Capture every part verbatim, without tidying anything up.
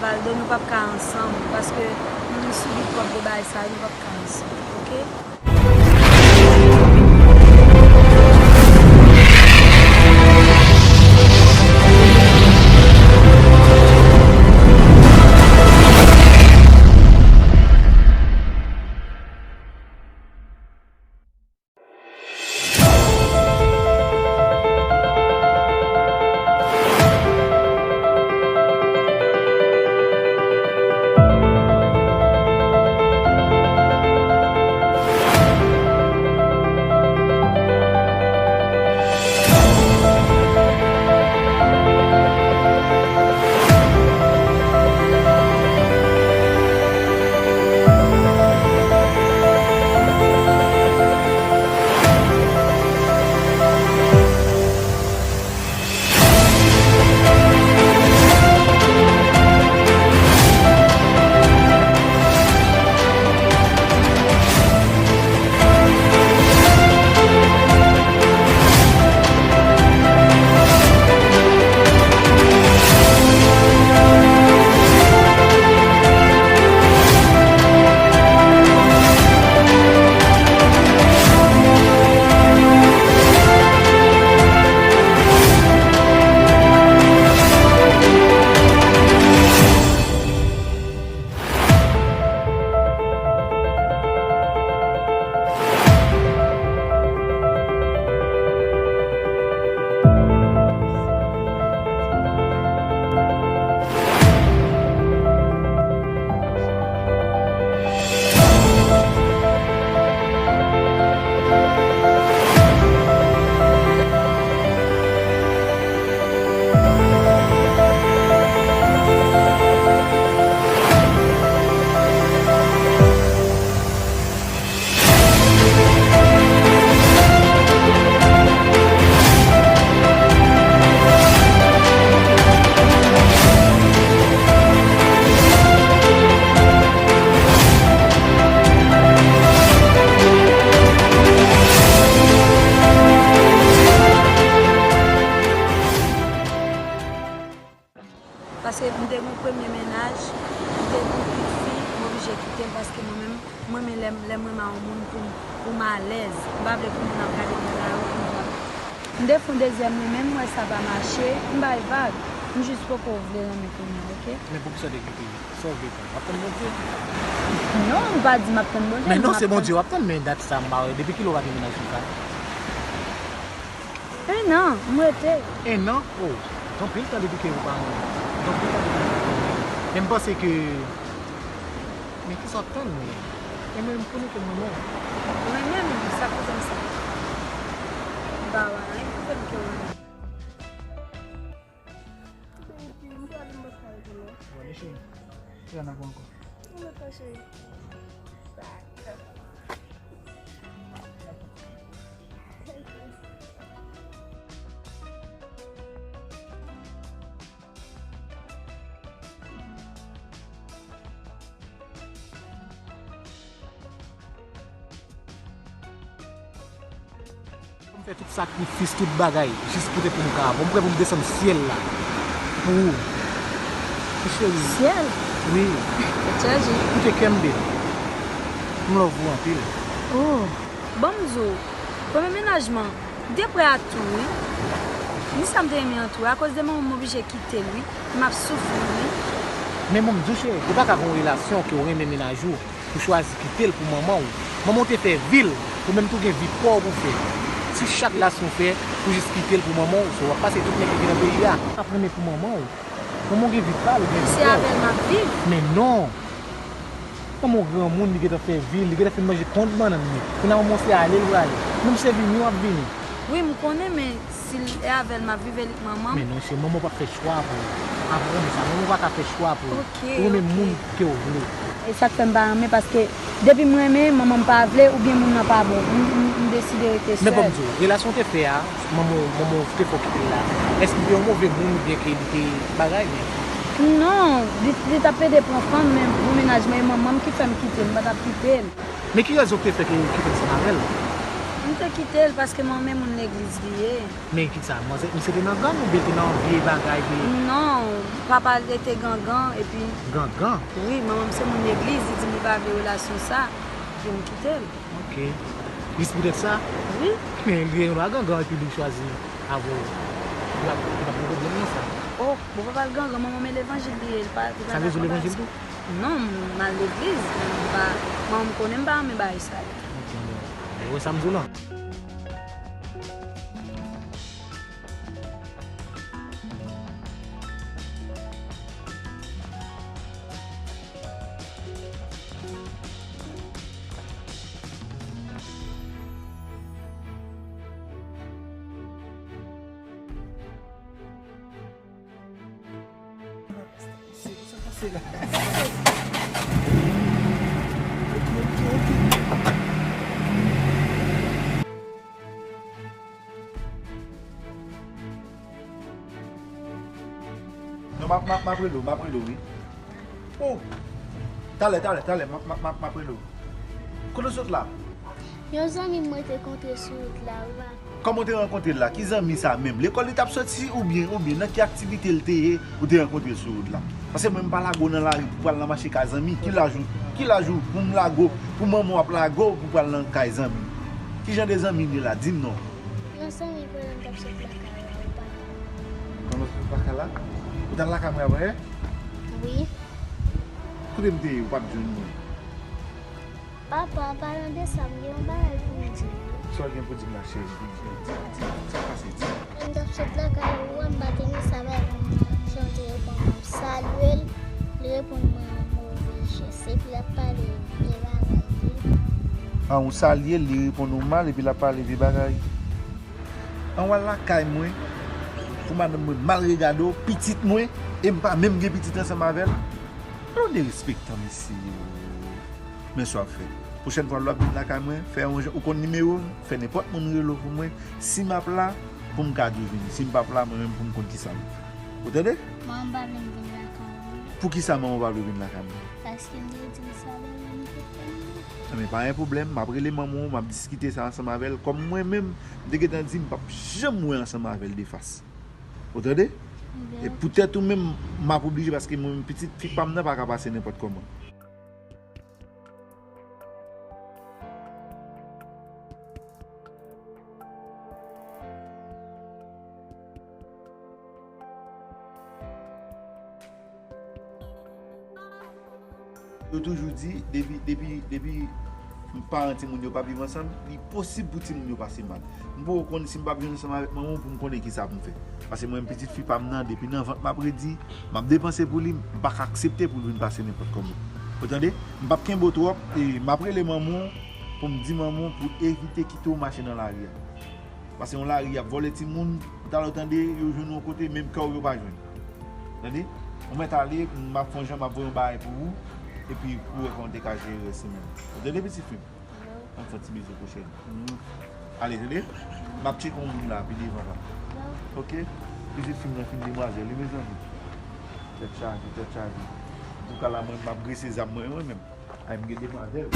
Valdo, nou p ap ka ansanm, paske nou sibi twòp de bagay sa yo, nou p ap ka ansanm, oke? Paske m te gen yon premye mennaj, m te gen yon pitit fi, m oblije kite l paske mwen menm, m renmen lè, lè m renmen yon moun pou m, pou m alèz. M pa vle pou moun ap gade m nan lari, pou m ap, m te fè yon dezyèm renmen, m wè sa pa mache, m bay vag. M jis poko vle renmen kounye a, oke? Men poukisa w te kite l? Sa w vle konn? W ap tann Bondye? Non, m pa di m ap tann Bondye, men non, se Bondye w ap tann, men dat sa m pa wè. Depi kilè w pa gen mennaj sou sa? En an, m rete. En an? Oh, gen anpil tan depi ke ou pa renmen. Gen anpil tan depi ke ou pa renmen. Men m panse ke, men kisa w ap tann, men? Men mwen, m konnen ke m renmen w. Mwen menm, sa koze m sa. M pa wè anyen ki fè m ke w renmen. Baby, m pral, m pral kay ou non. Bon, cheri. Kile n ap wè ankò? Yon lòt fwa, cheri. M fè tout sakrifis, tout bagay, jis poutèt pou m ka avè w. M prè pou m desann syèl la pou ou. Wi, cheri. Syèl? Wi. Tèt chaje. Koute kè m, baby. M love ou anpil. Oh, ban m di w, premye mennaj mwen, m te prè a tou, wi. Ni sa m te renmen an tou, akoz de manman m oblije kite l, wi. M ap soufri, wi. Men ban m di w, cheri, ou pa ka gen yon relasyon ke w renmen mennaj ou, pou chwazi kite l pou manman w. Manman w te fè vi l, ou menm tou gen vi pa w pou fè. Se chak relasyon w fè pou jis kite l pou manman w, so w ap pase tout nèg ki gen nan peyi a. W ap renmen pou manman w. Manman w gen vi pa l, ou gen vi pa w. Se avè l m ap viv. Men non. Manman w granmoun, li gentan fè vi l, li gentan fin manje kont bannann li. Kounye a manman w se ale l prale. Menm se vini w ap vini. Wi, m konnen, men si l e avè l m ap viv, e li k manman m. Men non, cheri, manman w p ap fè chwa pou ou. Aprann sa, manman w pa ka fè chwa pou ou. Ok, ou renmen moun ke w vle. E sa k fè m pa renmen, paske depi m renmen, manman m pa vle, oubyen moun nan pa bon. M, m, m deside rete sèl. Men ban m di w, relasyon w te fè a, manman w, manman w te fè w kite l la, èske li te yon move moun oubyen ke li te bagay, men? Non, li, li t ap pede pran fanm, men pou mennaj mwen e manman m ki fè m kite l, m pa t ap kite l. Men ki rezon k te fè ke ou kite ansanm avè l? M M te kite l paske manman m moun legliz li ye. Men ki sa, manzè, misye te nan gang oubyen te nan vye bagay de... Non, papa l te gangan, epi... Gangan? Wi, manman m se moun legliz, li di m li pa vle relasyon sa, epi m kite l. Ok. Jis poutèt sa? Wi. Men li gen dwa gangan epi li chwazi avè w. Li p ap, li p ap gen pwoblèm nan sa. Oh, bon, papa l gangan, manman m e levanjil li ye, li pa, li pa... Sa rezoud levanjil tou? Non, m al legliz, men m pa, manman m konnen m pa renmen bagay sa yo. Ok, bon. E wè sa m di w lan. Non, m ap, m ap, m ap rele w, m ap rele w, wi. Oh! Talè, talè, talè, m ap, m ap, m ap, m ap rele w. Kote w sot la? Yon zanmi m mwen te kontre sou wout la, wi, papa. Kòman w te rankontre l la? Ki zanmi sa menm? Lekòl li t ap soti oubyen, oubyen nan ki aktivite l te ye, ou te rankontre l sou wout la? Paske mwen, m pa lage w nan lari pou pral nan mache kay zanmi. Ki laj ou, ki laj ou pou m lage w, pou manman w ap lage w pou pral nan kay zanmi? Ki jan de zanmi m ye la? Di m non. Yon zanmi pandan m t ap sot lakay la, ou pa... Pandan w sot lakay la? Ou t al lakay mwen avan yè? Wi. Kote m te ye, ou pa t jwenn mwen? Papa, an palan de sa, m gen yon bagay pou m di w. Sa w gen pou di m la, cheri? Di, di, di, di, sa k pase, di. M t ap sot lakay ou a, m pa te renmen sa bagay la, m jan w te reponn mwen, m salye l, li reponn mwen yon move jès, epi l ap pale vye bagay, wi. A, ou salye l, li reponn ou mal, epi l ap pale vye bagay. An w al lakay mwen, pou madanm mwen mal regade w, pitit mwen, e m pa menm gen pitit ansanm avè l. Yon derespektan, mesye. Men sa w ap fè. Pwochèn fwa lè w ap vin lakay mwen, fè yon jan, ou konn nimewo m, fè nenpòt moun rele w pou mwen. Si m ap la, pou m ka di w vini. Si m p ap la, mwen menm pou m konn kisa m ap fè. Ou tande? Manman m pa vle m vin lakay ou. Poukisa manman w pa vle w vin lakay mwen? Paske m te di l sa deja, m te fè l. Enben, pa gen pwoblèm, m ap rele manman w, m ap diskite sa ansanm avè l. Kòm mwen menm, m te gentan di m p ap janm wè ansanm avè l de fas. Ou tande? E poutèt ou menm, m ap oblije, paske mwen menm, pitit fi pa m nan pa ka pase nenpòt kòman. Yo toujou di, depi, depi, depi paran timoun yo p ap viv ansanm, li posib pou timoun yo pase mal. M poko konn si m p ap viv ansanm avèk manman w pou m konnen kisa pou m fè. Paske mwen menm pitit fi pa m nan, depi nan vant m ap redi, m ap depanse pou li, m pa ka aksepte pou l vin pase nenpòt kòman. Ou tande? M p ap kenbe w twòp, e m ap rele manman w pou m di manman w pou evite kite w mache nan lari a. Paske yon lari y ap vòlè timoun, talè w tande yo jwenn w yon kote, menm kè w yo pa jwenn. Tande? Ou mèt ale, m ap fè yon jan, m ap voye yon bagay pou ou, epi pou w wè kòman w te ka jere rès semèn. Ou tande, pitit fi m? Ann fè yon ti bizou pou cheri. Ale, tande? M ap tcheke yon moun la, pi devan la. Ok? Pitit fi m nan fin demwazèl, wi, mezanmi. Tèt chaje, tèt chaje. Antouka la, mwen, m ap grese zam mwen, mwen menm. Ay, m gen demwazèl.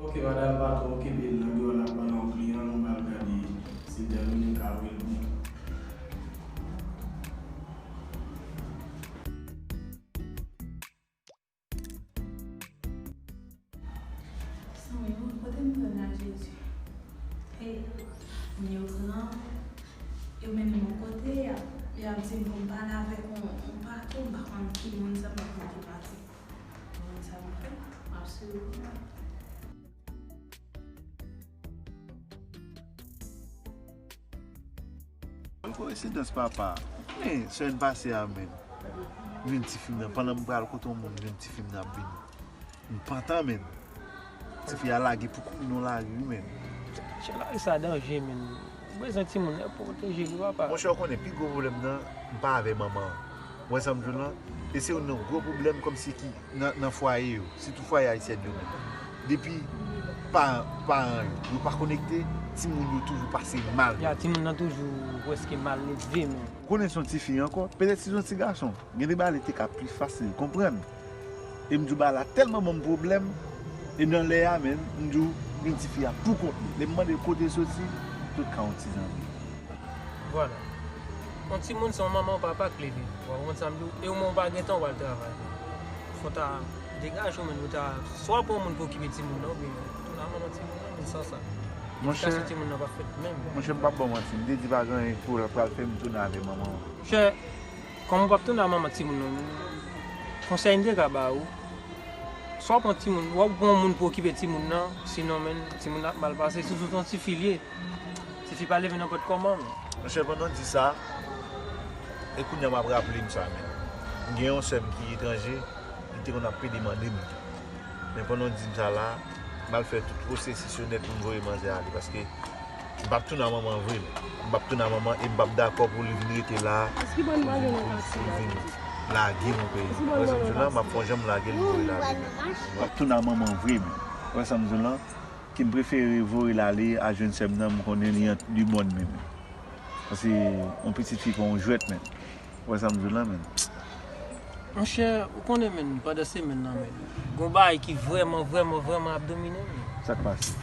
Ok, madanm, pa twò okipe l nan biwo l ap pale yon kliyan, nou pral gade si l tèmine, n ka voye l pou mwen. Sanwil, kote m pran la, Jezi? Hey, moun yo pran, yo mennen m yon kote, y ap, y ap di m pou m pale avèk yon, yon patwon, m pa konn Ki moun sa m ap mande pati? Moun sa m fè? M ap swiv ou la. Bèl koyensidans, papa. Men, semèn pase a menm, m jwenn tifi m nan. Pandan m pral kote yon moun, m jwenn tifi m nan ap vini. M pantan menm. Tifi a lage pou kouri nan lari, wi, menm. Chè, lari sa danje, menm. Ou bezwen timoun nan pwoteje li, papa. Monchè, ou konnen, pi gwo pwoblèm nan, m pa avè manman an. Ou wè sa m di w lan? E se youn nan gwo pwoblèm kòmsi ki nan, nan fwaye yo, sitou fwaye ayisyèn yo menm. Depi paran, paran yo, yo pa konekte, timoun yo toujou pase mal. Ya, timoun nan toujou prèske malelve menm. Konnen se yon tifi ankò, petèt si se yon ti gason, gen de bagay li te ka pli fasil konprann. E m di w bagay la tèlman ban m pwoblèm, e nan lè a menm, m di w, vin tifi a pou kont li. Lè m mande l kote l soti, tout ka yon ti zanmi. Vwala. Yon timoun se yon manman, yon papa k leve. Ou konprann sa m di w? E ou menm ou pa gen tan w al travay. Fò w ta degaje w menm, ou ta swa pran yon moun pou okipe timoun nan, oubyen tounen a manman timoun nan, men san sa. Monchè, edikasyon timoun nan p ap fèt menm. Monchè, m p ap ba w manti, m te di pa gen anyen pou l pral fè m tounen avè manman an. Monchè, kòm ou p ap tounen a manman timoun nan, konsèy m te ka ba ou, swa w pran timoun, w ap pran yon moun pou okipe timoun nan, sinon, menm, timoun nan ap mal pase, sitou se yon tifi l ye. Tifi pa leve nenpòt kòman, menm. Monchè, pandan w di sa, e kounye a m ap raple m sa, menm. M gen yon sè m ki etranje, li te konn ap pede mande m. Men pandan w di m sa la, m al fè tout pwosesis yo nèt pou m voye manzè ale, paske m p ap tounen a manman vre, menm. M p ap tounen a manman e m p ap dakò pou li vin rete la, pou vin, pou, pou vin lage m nan peyi. Wè sa m di w la, m ap fè yon jan m lage l, m voye l ale, menm. M p ap tounen a manman vre, menm. Wè sa m di w la? Ke m prefere voye l ale al jwenn sè m nan, m konnen li an, li bòn menm. Paske yon pitit fi pa yon jwèt menm. Ou wè sa m di w la menm? Monchè, ou konnen menm, pandan semèn nan menm, gon bagay ki vrèman, vrèman, vrèman ap domine m. Sa k pase?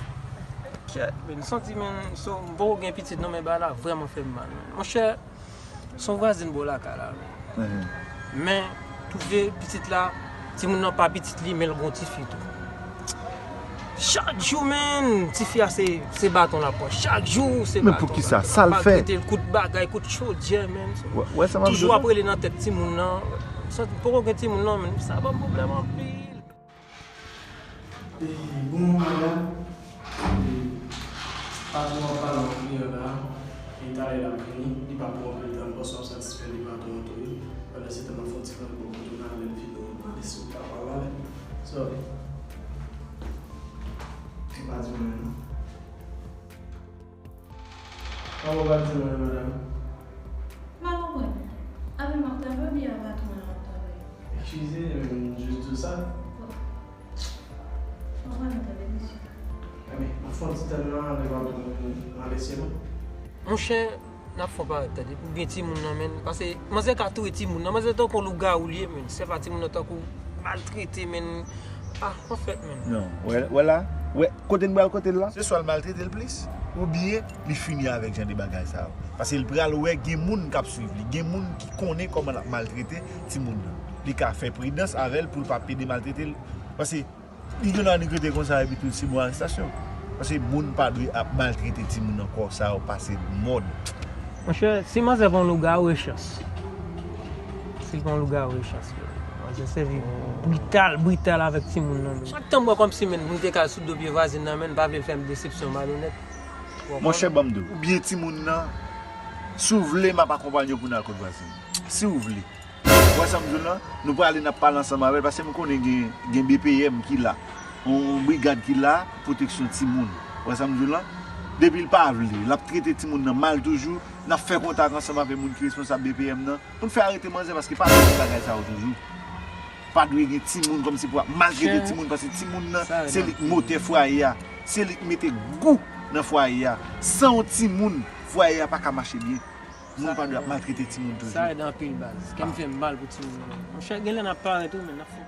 Kèt, menm, m santi menm, so, m poko gen pitit non, men bagay la vrèman fè m mal menm. Monchè, se yon vwazin bò lakay la, men. Men, twouve pitit la, timoun nan pa pitit li, men l gon tifi tou. Chak jou, menm, tifi a se, se baton l ap pran. Chak jou, se baton l ap pran. Men poukisa? Sa l fè? Maltrete l, kout bagay, kout chodyè, menm. Wè, wè sa m ap di w la? Toujou ap rele nan tèt timoun nan. Sa poko gen timoun nan, menm. Sa ban m pwoblèm anpil. E, bon, madanm, e, patwon an pale yon kliyan la, e talè l ap vini, li pa pran anpil tan, m panse w ap satisfè li, patwon an tou, wi. Pandan se tan, m ap fè yon ti kanpe pou w tounen al lè m fini, mande si w ta pral ale. Sorry. Ou pa di mwen non. Kòman w pa di mwen, madanm? M pa konprann. Avè m ap travay oubyen avè patwon an w ap travay? Eskize, m jis di w sa. Bon. Mwen vrèman tande, mesye. Ebyen, m ap fè yon ti tann nan, lè patwon an vini, m ap eseye non. Monchè, n ap fè yon parèt, tande, pou byen timoun nan, menm. Paske manzè ka touye timoun nan. Manzè tankou lougawou li ye, menm. Sèf a timoun nan tankou maltrete, menm. Ah, anfèt, menm. Non, wè, wè la, wè, kote n pral kote l la? Se swa l maltrete l plis, oubyen li fini avèk jan de bagay sa yo. Paske l pral wè gen moun k ap swiv li, gen moun ki konnen kòman l ap maltrete timoun nan. Li ka fè pridans avè l pou l pa pede maltrete l. Paske li gen dwa annik rete konsa epi tou se bon arestasyon. Paske moun pa dwe ap maltrete timoun ankò, sa yo pase mòd. Monchè, si manzè pa yon lougawou, e chans. Si l pa yon lougawou, e chans, bro. Manzè sèvi brital, brital avèk timoun nan, men. Chak tan m wè kòmsi, menm, moun te ka al sou do pye vwazin nan, menm, pa vle l fè m desepsyon malonèt. Ou konprann? Monchè, ban m di w, oubyen timoun nan, si w vle, m ap akonpanye w pou n al kot vwazin. Si w vle. Ou wè sa m di w lan? Nou prale, n ap pale ansanm avè l, paske m konnen gen, gen B P M ki la. Yon brigad ki la pou pwoteksyon timoun. Ou wè sa m di w lan? Depi l pa vle, l ap trete timoun nan mal toujou, n ap fè kontak ansanm avè moun ki responsab B P M nan pou n fè arete manzè, paske pa dwe gen bagay sa yo toujou. Pa dwe gen timoun kòmsi pou ap maltrete timoun, paske timoun nan, se li k motè fwaye a, se li k mete gou nan fwaye a. San yon timoun, fwaye a pa ka mache byen. Moun pa dwe ap maltrete timoun toujou. Sa rèd anpil, baz. Kè m fè m mal pou timoun nan. Monchè, genlè n ap parèt tou, men n ap fè